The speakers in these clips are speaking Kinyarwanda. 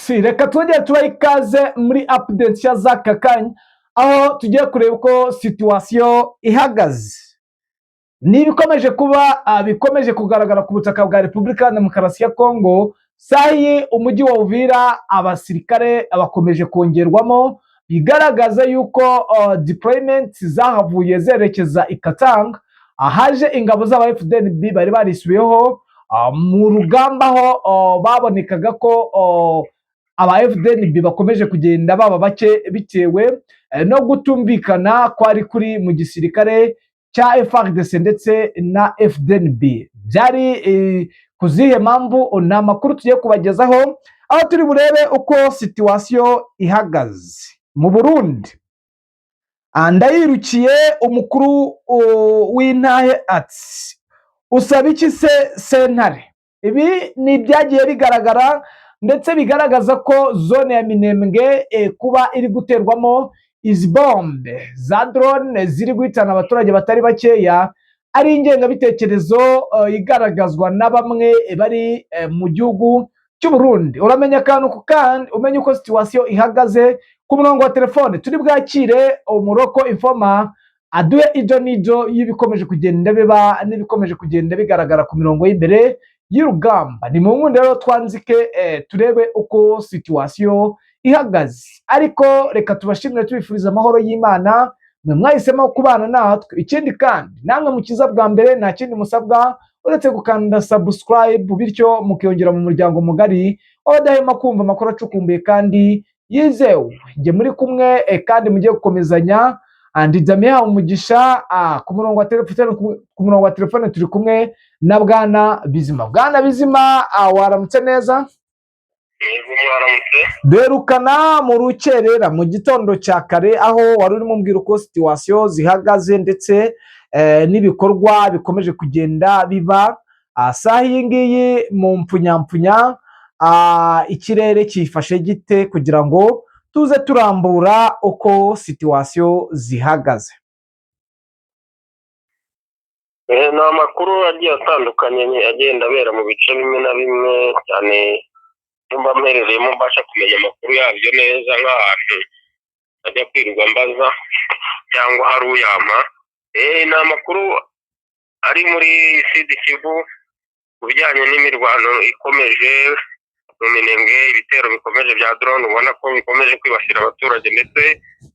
Yes, reka twongere tubahe ikaze muri update nshya z'aka kanya, aho tugiye kureba uko situation ihagaze. Ni ibikomeje kuba bikomeje kugaragara ku butaka bwa Repubulika ya Demokarasi ya Kongo. Sahi umujyi wa Uvira abasirikare bakomeje kongerwamo, bigaragaza yuko deployment zahavuye zerekeza i Katanga, ahaje ingabo z'aba FDNB bari barisubiyeho mu rugamba, aho babonekaga ko aba FDNB bakomeje kugenda baba bake bitewe no gutumvikana kwari kuri mu gisirikare cya FARDC ndetse na FDNB. Byari ku zihe mpamvu? Ni amakuru tugiye kubagezaho, aho turi burebe uko situation ihagaze mu Burundi. Ndayirukiye umukuru w'intahe ati: "Usaba iki se sentare?" Ibi ni ibyagiye bigaragara ndetse bigaragaza ko zone ya Minembwe kuba iri guterwamo izi bombe za drone ziri guhitana abaturage batari bakeya ari ingengabitekerezo igaragazwa na bamwe bari mu gihugu cy'u Burundi. Uramenya akantu ku kandi, umenye uko situation ihagaze. Ku murongo wa telefone turi bwakire umuroko informer, aduhe ibyo n'ibyo y'ibikomeje kugenda biba n'ibikomeje kugenda bigaragara ku mirongo y'imbere y'urugamba. Ni mu nkundi rero twanzike turebe uko situation ihagaze. Ariko reka tubashimire, tubifuriza amahoro y'Imana, mwe mwahisemo kubana natwe. Ikindi kandi, namwe mukiza bwa mbere, nta kindi musabwa uretse gukanda subscribe, bityo mukiyongera mu muryango mugari w'abadahema kumva amakuru acukumbuye kandi yizewe. Njye muri kumwe kandi mugiye gukomezanya ndi Damien Umugisha. Ku murongo wa telefone turi kumwe na Bwana Bizima. Bwana Bizima, waramutse neza? Yego, mwaramutse. Duherukana mu rukerera mu gitondo cya kare, aho wari urimo umbwira uko situation zihagaze ndetse n'ibikorwa bikomeje kugenda biba. Saha iyi ngiyi mu mpfunyapfunya, ikirere cyifashe gite, kugira ngo tuze turambura uko situation zihagaze? Ni amakuru agiye atandukanye agenda abera mu bice bimwe na bimwe, cyane nimba mperereyemo mbasha kumenya amakuru yabyo neza, nk'ahantu ajya kwirirwa mbaza cyangwa hari uyampa. Ni amakuru ari muri Sud Kivu ku bijyanye n'imirwano ikomeje mu Minembwe, ibitero bikomeje bya drone ubona ko bikomeje kwibasira abaturage ndetse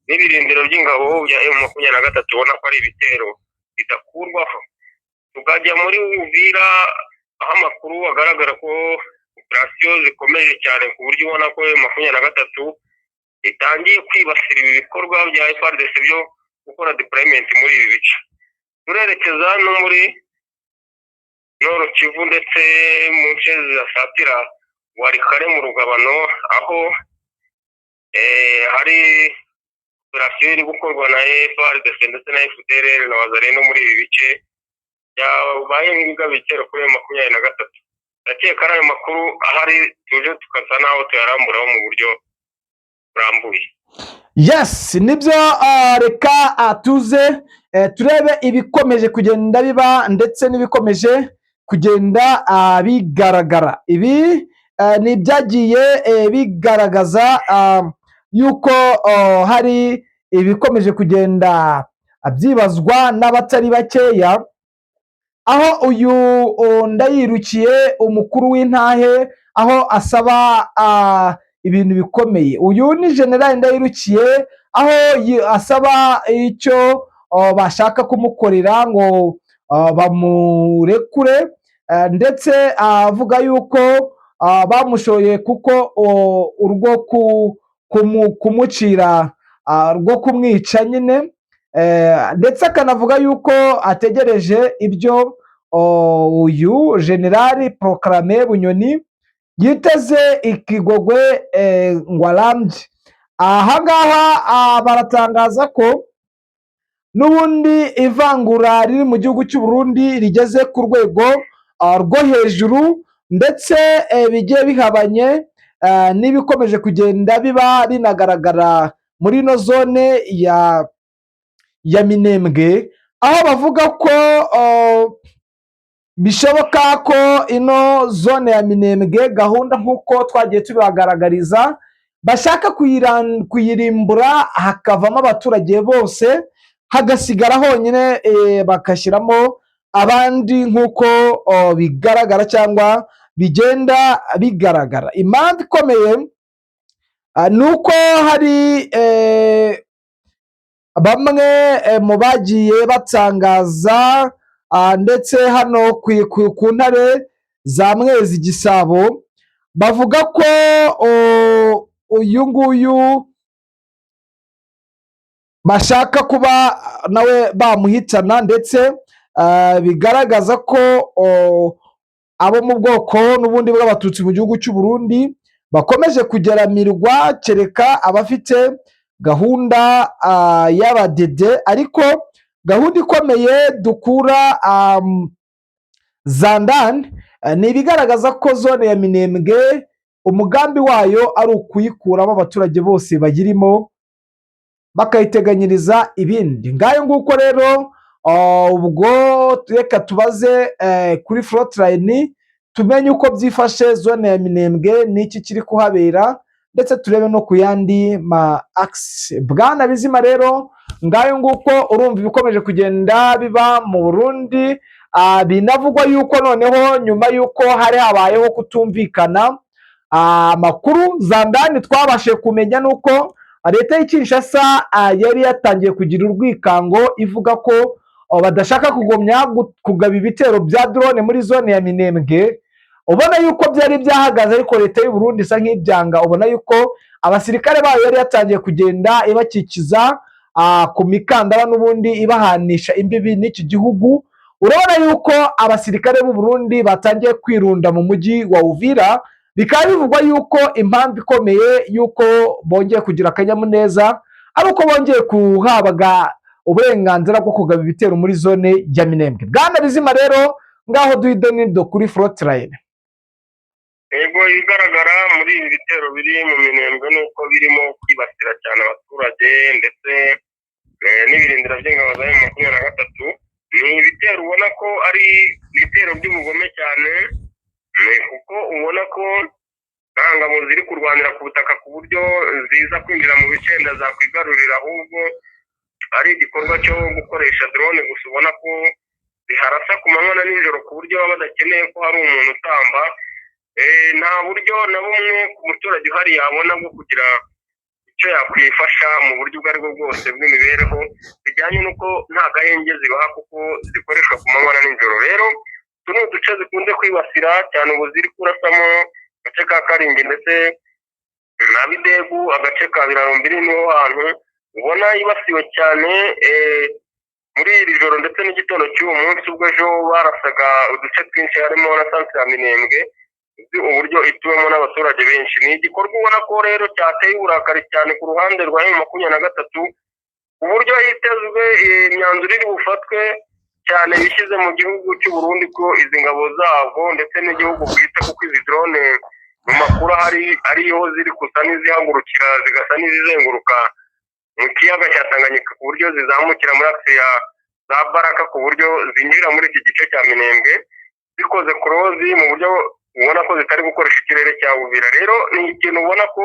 n'ibirindiro by'ingabo bya M23, ubona ko ari ibitero bidakurwaho. Tukajya muri Uvira, aho amakuru agaragara ko operasiyo zikomeje cyane, ku buryo ubona ko M23 itangiye kwibasira ibi bikorwa bya FARDC byo gukora deployment muri ibi bice. Turerekeza no muri Nord Kivu ndetse mu nce zisatira Walikale mu rugabano, aho hari operasiyo iri gukorwa na FARDC ndetse na FDLR na Wazalendo muri ibi bice byabaye nk'ibigaba ibitero kuri M23. Ndakeka ari ayo makuru ahari, tuje tugasa n'aho tuyaramburaho mu buryo burambuye. Yes, nibyo. Reka tuze turebe ibikomeje kugenda biba ndetse n'ibikomeje kugenda bigaragara. Ibi ni ibyagiye bigaragaza yuko hari ibikomeje kugenda byibazwa n'abatari bakeya, aho uyu Ndayirukiye umukuru w'intahe, aho asaba ibintu bikomeye. Uyu ni General Ndayirukiye, aho asaba icyo bashaka kumukorera ngo bamurekure, ndetse avuga yuko bamushoye kuko urwo kumucira rwo kumwica nyine, ndetse akanavuga yuko ategereje ibyo uyu General Proclame Bunyoni yiteze ikigogwe ngo arambye. Ahangaha baratangaza ko n'ubundi ivangura riri mu gihugu cy'u Burundi rigeze ku rwego rwo hejuru, ndetse bigiye bihabanye n'ibikomeje kugenda biba binagaragara muri ino zone ya Minembwe, aho bavuga ko Bishoboka ko ino zone ya Minembwe, gahunda nk'uko twagiye tubibagaragariza, bashaka kuyirimbura hakavamo abaturage bose, hagasigara honyine, bagashyiramo abandi nk'uko bigaragara cyangwa bigenda bigaragara. Impamvu ikomeye ni uko hari bamwe mu bagiye batangaza, ndetse hano ku ntare za Mwezi Gisabo bavuga ko uyu nguyu bashaka kuba nawe bamuhitana, ndetse bigaragaza ko abo mu bwoko n'ubundi bw'Abatutsi mu gihugu cy'u Burundi bakomeje kugeramirwa, kereka abafite gahunda y'abadede. Ariko gahunda ikomeye dukura zandani ni ibigaragaza ko zone ya Minembwe umugambi wayo ari ukuyikuramo abaturage bose bayirimo, bakayiteganyiriza ibindi. Ngayo nguko rero. Ubwo reka tubaze kuri frontline tumenye uko byifashe zone ya Minembwe, n'iki kiri kuhabera, ndetse turebe no ku yandi ma axes. Bwana Bizima, rero ngayo nguko, urumva ibikomeje kugenda biba mu Burundi. Binavugwa yuko noneho nyuma yuko hari habayeho kutumvikana, amakuru zandani twabashije kumenya ni uko leta y'i Kinshasa yari yatangiye kugira urwikango, ivuga ko badashaka kugumya kugaba ibitero bya drone muri zone ya Minembwe. Ubona yuko byari byahagaze, ariko leta y'u Burundi isa nk'ibyanga. Ubona yuko abasirikare bayo yari yatangiye kugenda ibakikiza ku mikandara, n'ubundi ibahanisha imbibi n'iki gihugu. Urabona yuko abasirikare b'u Burundi batangiye kwirunda mu mujyi wa Uvira. Bikaba bivugwa yuko impamvu ikomeye yuko bongeye kugira akanyamuneza ari uko bongeye kuhabwa uburenganzira bwo kugaba ibitero muri zone ya Minembwe. Bwana Bizima, rero ngaho duhe idonido kuri frontline. Yego, ibigaragara muri ibi bitero biri mu Minembwe ni uko birimo kwibasira cyane abaturage ndetse n'ibirindiro by'ingabo za M23. Ni ibitero ubona ko ari ibitero by'ubugome cyane, kuko ubona ko nta ngabo ziri kurwanira ku butaka ku buryo ziza kwinjira mu bice wenda zakwigarurira, ahubwo ari igikorwa cyo gukoresha drone gusa. Ubona ko ziharasa ku manywa na nijoro ku buryo baba badakeneye ko hari umuntu utamba. Nta buryo na bumwe ku muturage uhari yabona bwo kugira icyo yakwifasha mu buryo ubwo aribwo bwose bw'imibereho, bijyanye n'uko nta gahenge zibaha kuko zikoreshwa ku manywa na nijoro. Rero utu ni uduce zikunze kwibasira cyane, ubu ziri kurasamo agace ka Karingi ndetse na Bidegu, agace ka Birarumbiri, niho hantu ubona yibasiwe cyane muri iri joro ndetse n'igitondo cy'uwo munsi, ubwo ejo barasaga uduce twinshi harimo na santere ya Minembwe, uzi uburyo ituwemo n'abaturage benshi. Ni igikorwa ubona ko rero cyateye uburakari cyane ku ruhande rwa M23, ku buryo hitezwe imyanzuro iri bufatwe cyane bishyize mu gihugu cy'u Burundi, ko izi ngabo zabo ndetse n'igihugu bwite, kuko izi drone mu makuru ahari ariyo ziri gusa n'izihagurukira zigasa n'izizenguruka mu kiyaga cya Tanganyika, ku buryo zizamukira muri axe ya za Baraka, ku buryo zinjira muri iki gice cya Minembwe zikoze cross mu buryo ubona ko zitari gukoresha ikirere cya Uvira. Rero ni ikintu ubona ko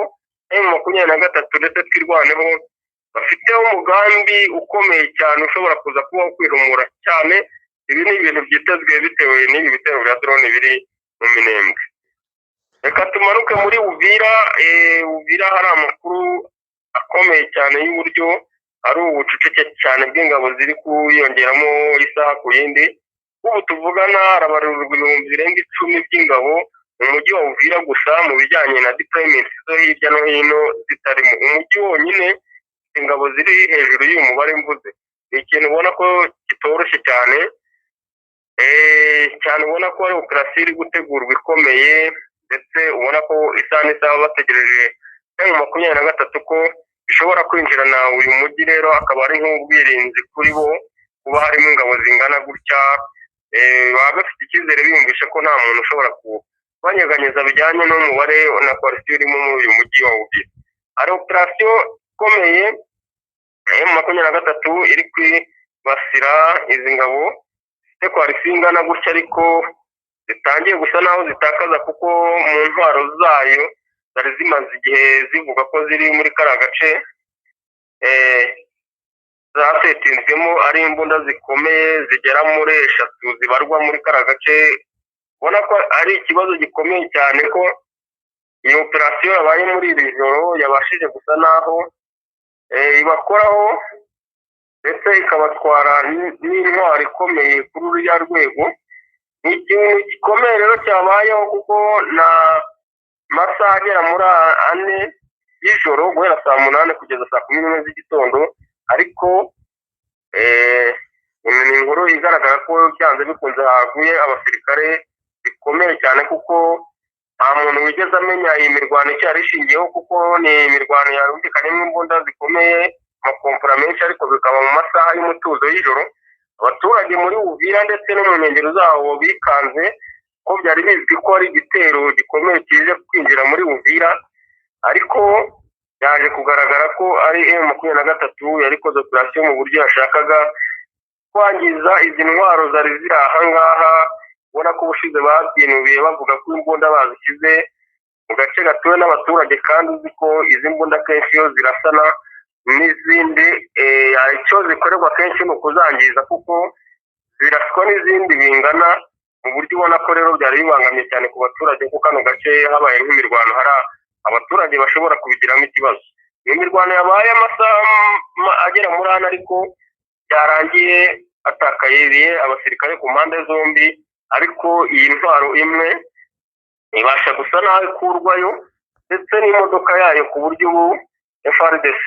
M23 ndetse Twirwaneho bafite umugambi ukomeye cyane ushobora kuza kubaho kwirumura cyane. Ibi ni ibintu byitezwe bitewe n'ibi bitero bya drone biri mu Minembwe. Reka tumanuke muri Uvira. Uvira hari amakuru akomeye cyane y'uburyo ari ubucucike cyane bw'ingabo ziri kwiyongeramo isaha ku yindi. Ubu tuvugana harabarirwa 10,000 by'ingabo mu mujyi wa Uvira gusa, mu bijyanye na deployment zo hirya no hino zitarimo. Umujyi wonyine ingabo ziri hejuru y'uyu mubare mvuze. Ni ikintu ubona ko kitoroshye cyane cyane, ubona ko ari operasiyo iri gutegurwa ikomeye, ndetse ubona ko isaha n'isaha bategereje M23 ko ishobora kwinjirana uyu mujyi. Rero akaba ari nk'ubwirinzi kuri bo kuba harimo ingabo zingana gutya. Baba bafite icyizere, biyumvisha ko nta muntu ushobora kubanyeganyeza bijyanye n'umubare na coalition irimo muri uyu mujyi wa Uvira. Hari operasiyo ikomeye M23 iri kwibasira izi ngabo. Zifite coalition ingana gutya, ariko zitangiye gusa naho zitakaza, kuko mu ntwaro zayo zari zimaze igihe zivuga ko ziri muri kariya gace zasetinzwemo ari imbunda zikomeye zigera muri eshatu zibarwa muri kariya gace. Ubona ko ari ikibazo gikomeye cyane ko iyi operasiyo yabaye muri iri joro yabashije gusa naho ibakoraho, ndetse ikabatwara n'intwaro ikomeye kuri ruriya rwego. Ni ikintu gikomeye rero cyabayeho, kuko na masaha agera muri 4 y'ijoro, guhera saa 8 kugeza saa 11 z'igitondo. Ariko ni inkuru igaragara ko byanze bikunze haguye abasirikare bikomeye cyane, kuko nta muntu wigeze amenya iyi mirwano icyo yari ishingiyeho, kuko ni imirwano yarumvikanyemo imbunda zikomeye, amakompora menshi, ariko bikaba mu masaha y'umutuzo y'ijoro. Abaturage muri Uvira ndetse no mu nkengero zawo bikanze ko byari bizwi ko ari igitero gikomeye kije kwinjira muri Uvira, ariko byaje kugaragara ko ari M23 yari ikoze operasiyo mu buryo yashakaga kwangiza izi ntwaro zari ziri aha ngaha. Ubona ko ubushize babyinubiye bavuga ko imbunda bazishyize mu gace gatuwe n'abaturage, kandi uzi ko izi mbunda kenshi iyo zirasana n'izindi, icyo zikorerwa kenshi ni ukuzangiza, kuko ziraswa n'izindi bingana mu buryo ubona ko rero byari bibangamye cyane ku baturage, kuko kano gace habaye nk'imirwano hari abaturage bashobora kubigiramo ikibazo. Ni imirwano yabaye amasaha agera muri 4, ariko byarangiye hatakaye abasirikare ku mpande zombi, ariko iyi ntwaro imwe ibasha gusa naho ikurwayo ndetse n'imodoka yayo, ku buryo ubu FARDC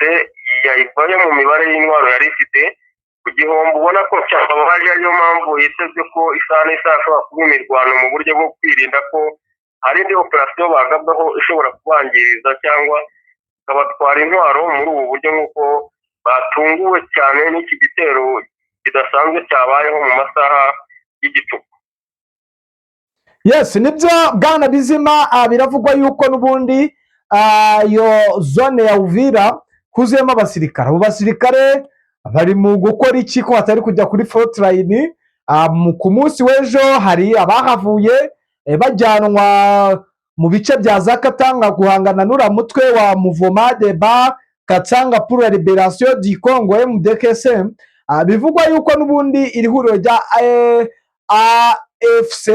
yayivayo mu mibare y'intwaro yari ifite ku gihombo ubona ko cyababaje. Ariyo mpamvu yitezwe ko isaha n'isaha ashobora kuba imirwano mu buryo bwo kwirinda ko hari indi operasiyo bagabwaho ishobora kubangiriza cyangwa ikabatwara intwaro muri ubu buryo, nk'uko batunguwe cyane n'iki gitero kidasanzwe cyabayeho mu masaha y'igicuku. Yes, nibyo bwana Bizima. Biravugwa yuko n'ubundi iyo zone ya Uvira huzuyemo abasirikare. Abo basirikare bari mu gukora iki ko batari kujya kuri front line? Ku munsi w'ejo hari abahavuye bajyanwa mu bice bya za Katanga guhangana n'uriya mutwe wa Mouvement de Bas Katanga pour la Libération du Congo, MDKC. Bivugwa yuko n'ubundi iri huriro rya AFC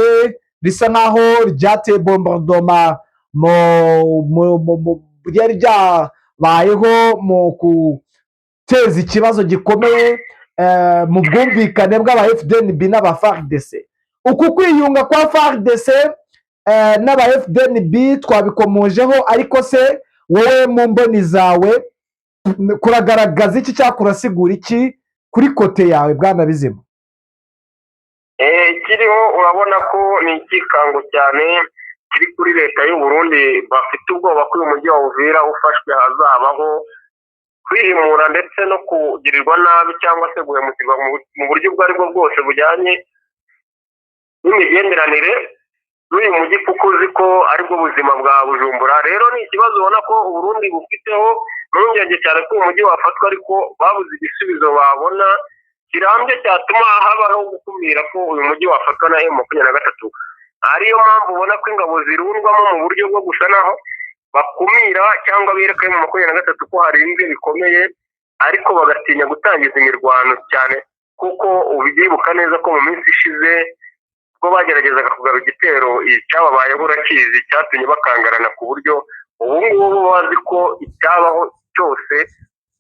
risa nkaho ryateye bombardement ryari ryabayeho mu guteza ikibazo gikomeye mu bwumvikane bw'aba FDNB n'aba FARDC. Uku kwiyunga kwa FARDC n'aba FDNB twabikomojeho, ariko se wowe mu mboni zawe kuragaragaza iki cyangwa kurasigura iki kuri côté yawe, bwana Bizima? Ikiriho urabona ko ni ikikango cyane kiri kuri leta y'u Burundi. Bafite ubwoba ko uyu mujyi wa Uvira ufashwe hazabaho kwihimura ndetse no kugirirwa nabi cyangwa se guhemukirwa mu buryo ubwo aribwo bwose bujyanye n'imigenderanire n'uyu mujyi, kuko uzi ko aribwo buzima bwa Bujumbura. Rero ni ikibazo ubona ko Uburundi bufiteho impungenge cyane ko uyu mujyi wafatwa, ariko babuze igisubizo babona kirambye cyatuma habaho gukumira ko uyu mujyi wafatwa na M23. Ariyo mpamvu ubona ko ingabo zirundwamo mu buryo bwo gusa naho bakumira cyangwa bereka M23 ko harinzwe bikomeye, ariko bagatinya gutangiza imirwano cyane, kuko ubyibuka neza ko mu minsi ishize ubwo bageragezaga kugaba igitero icyababayeho urakizi, cyatumye bakangarana, ku buryo ubu ngubu bazi ko icyabaho cyose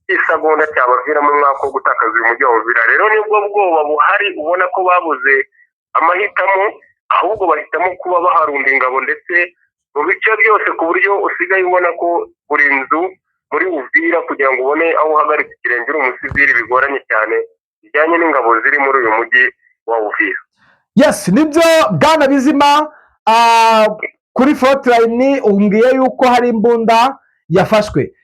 isegonda cyabaviramo umwaka wo gutakaza uyu mujyi wa Uvira. Rero nibwo bwoba buhari, ubona ko babuze amahitamo, ahubwo bahitamo kuba baharunda ingabo ndetse mu bice byose, ku buryo usigaye ubona ko buri nzu muri Uvira kugira ngo ubone aho uhagarika ikirenge uri umusivili bigoranye cyane, bijyanye n'ingabo ziri muri uyu mujyi wa Uvira. Yes, nibyo bwana Bizima. Kuri front line umbwiye yuko hari imbunda yafashwe.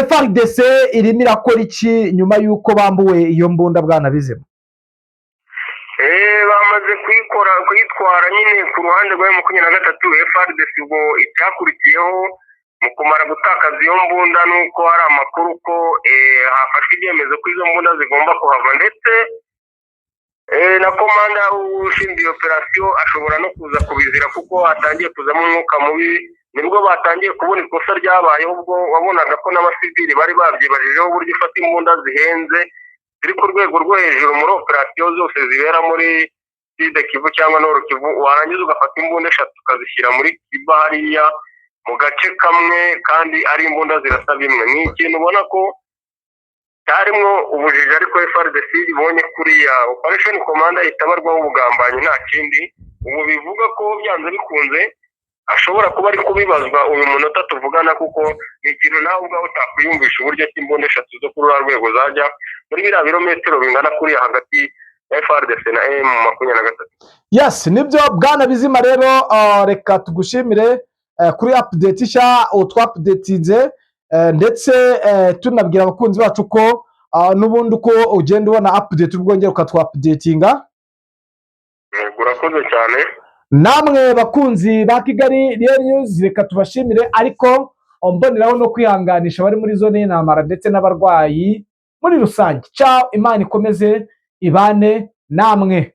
FARDC irimo irakora iki nyuma y'uko bambuwe iyo mbunda, bwana Bizima? Bamaze kuyikora, kuyitwara nyine ku ruhande rwa M23 FARDC. Ubwo icyakurikiyeho mu kumara gutakaza iyo mbunda ni uko hari amakuru ko hafashwe ibyemezo ko izo mbunda zigomba kuhava, ndetse Na komanda ushinzwe iyo operasiyo ashobora no kuza kubizira, kuko hatangiye kuzamo umwuka mubi. Nibwo batangiye kubona ikosa ryabayeho, ubwo wabonaga ko n'abasivili bari babyibajijeho uburyo ifata imbunda zihenze ziri ku rwego rwo hejuru muri operasiyo zose zibera muri Sud Kivu cyangwa Nord Kivu, warangiza ugafata imbunda eshatu ukazishyira muri Kiba hariya mu gace kamwe, kandi ari imbunda zirasa bimwe. Ni ikintu ubona ko cyarimwo ubujiji, ariko FARDC ibonye kuriya operation commander itabarwaho ubugambanyi, nta kindi. Ubu bivuga ko byanze bikunze ashobora kuba ari kubibazwa uyu munota tuvugana, kuko ni ikintu nawe ubwawe utakwiyumvisha uburyo ki imbunda eshatu zo kuri ruriya rwego zajya muri biriya birometero bingana kuriya hagati ya FARDC na M23. Yes, nibyo bwana Bizima. Rero reka tugushimire kuri update nshya utwaupdatinze, ndetse tunabwira abakunzi bacu ko n'ubundi uko ugenda ubona update ubwongera ukatwaupdatinga. Yego, urakoze cyane. Namwe bakunzi ba Kigali Real News, reka tubashimire, ariko mboneraho no kwihanganisha abari muri zone y'intambara ndetse n'abarwayi muri rusange. Ciao, Imana ikomeze ibane namwe.